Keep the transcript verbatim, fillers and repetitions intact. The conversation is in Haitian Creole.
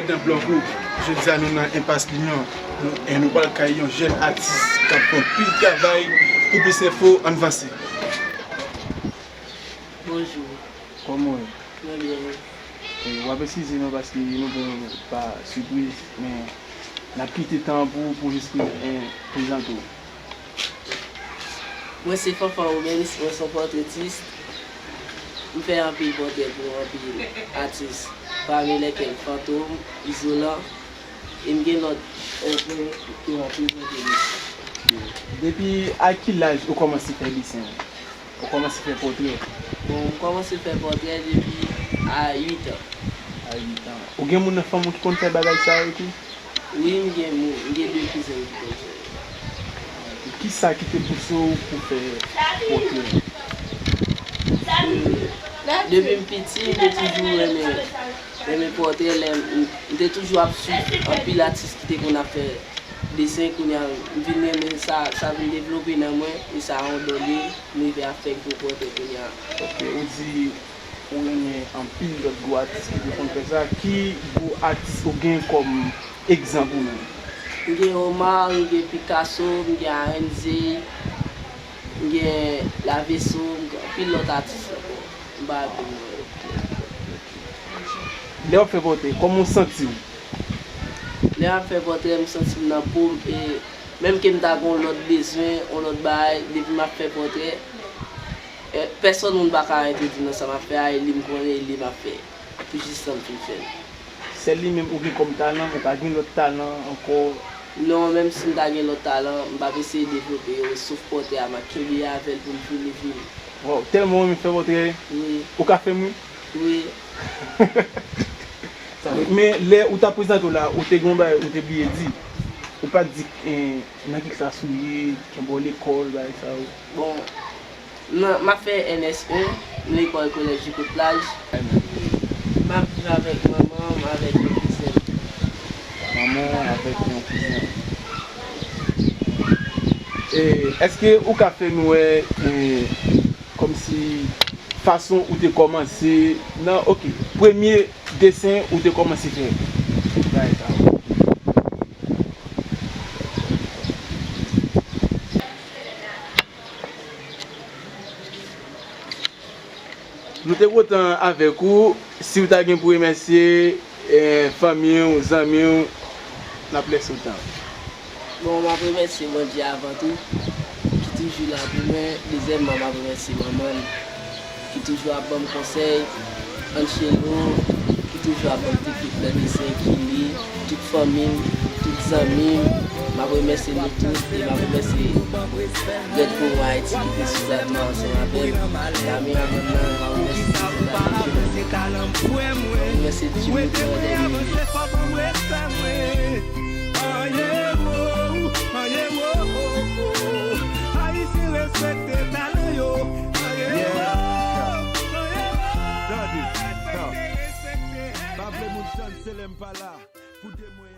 Nan blòk ou, jodi a nou nan Enpas Linyon, nou, e nou pral kay yon jèn atis k ap fè anpil travay. Pou plis enfo, ann vanse. Bonjou. Kòman w ye? Mwen byen. E, w ap eskize nou paske nou pran w pa sipriz, men n ap kite tan an pou, pou jis pre-, e, prezante w. Mwen se Fanfan Romens, mwen se yon pòtretis. M fè anpil pòtrè pou anpil atis, pami lèkèl Fantom, Izolan, e m gen lòt pòtrè ke m ap prezante nou. Depi a ki laj ou kòmanse fè desen? Ou kòmanse fè pòtrè? Bon, m kòmanse fè pòtrè depi a uit an. A uit an. Ou gen moun nan fanmi w ki konn fè bagay sa yo tou? Wi, m gen moun, m gen de kouzen ki konn fè. Kisa ki te pouse w pou fè pòtrè? Depi m piti, m te toujou renmen, renmen pòtrè. Lè m, m te toujou ap swiv anpil atis ki te konn ap fè desen, kounye a, m vin renmen sa, sa vin devlope nan mwen, e sa yon don li ye, m rive ap fè gwo pòtrè kounye a. Ok, ou di ou renmen anpil lòt gwo atis ki te konn fè sa. Ki gwo atis ou gen kòm egzanp ou menm? M gen Omar, m gen Picasso, m gen Arenze, m gen Laveso, m gen anpil lòt atis ankò. M pa rapele non yo. Lè w ap fè pòtrè, kòman w santi w? Lè m ap fè pòtrè, m santi m nan po m, e menm ke m ta gen yon lòt bezwen, yon lòt bagay, depi m ap fè pòtrè, e, pèsòn moun pa ka entèdi nan sa m ap fè a, e li m konnen, e li m ap fè. Pou jis tan m fin fè l. Sèl li menm ou gen kòm talan, ou pa gen lòt talan ankò? Non, menm si m ta gen lòt talan, m p ap eseye devlope yo, sof pòtrè a, m ap kenbe avè l pou m vini vini. Waw, tèlman w renmen fè pòtrè. Wi. Ou ka fè m ri? Wi. Men lè ou t ap prezante w la, ou te gen yon bagay ou te bliye di. Ou pa t di, eh, nan ki klas ou ye, kenbe w lekòl, bagay sa yo. Bon, nan, m ap fè N S en, lekòl kolèj Jikoplaj. M ap viv avèk manman m, avèk yon kouzen m. Manman w avèk yon kouzen w. E, èske ou ka fè nou wè, e, kòmsi fason ou te kòmanse nan, ok, premye desen ou te kòmanse fè? Bagay sa yo. Nou te kontan avèk ou. Si w ta gen pou remèsye, eh, fanmi w, zanmi w, n ap lèse w tan. Bon, m ap remèsye Bondye avan tou, ki toujou la pou mwen. Dezyèmman, m ap remèsye manman m, ki toujou ap ban m konsèy, Anchelo, ki toujou ap ban m teknik nan desen, Kili, tout fanmi m, tout zanmi m. M ap remèsye nou tout e m ap remèsye Red Bull Haiti ki te sou zam nan ansanm avè m. Dami Amann nan, m ap remèsye Jimmy Jordan. M ap remèsye Jimmy Jordan. Ayisyen respekte talan yo. Yeah. Tande. Pa vle moun tann, se lè m pa la. Pou de mwen.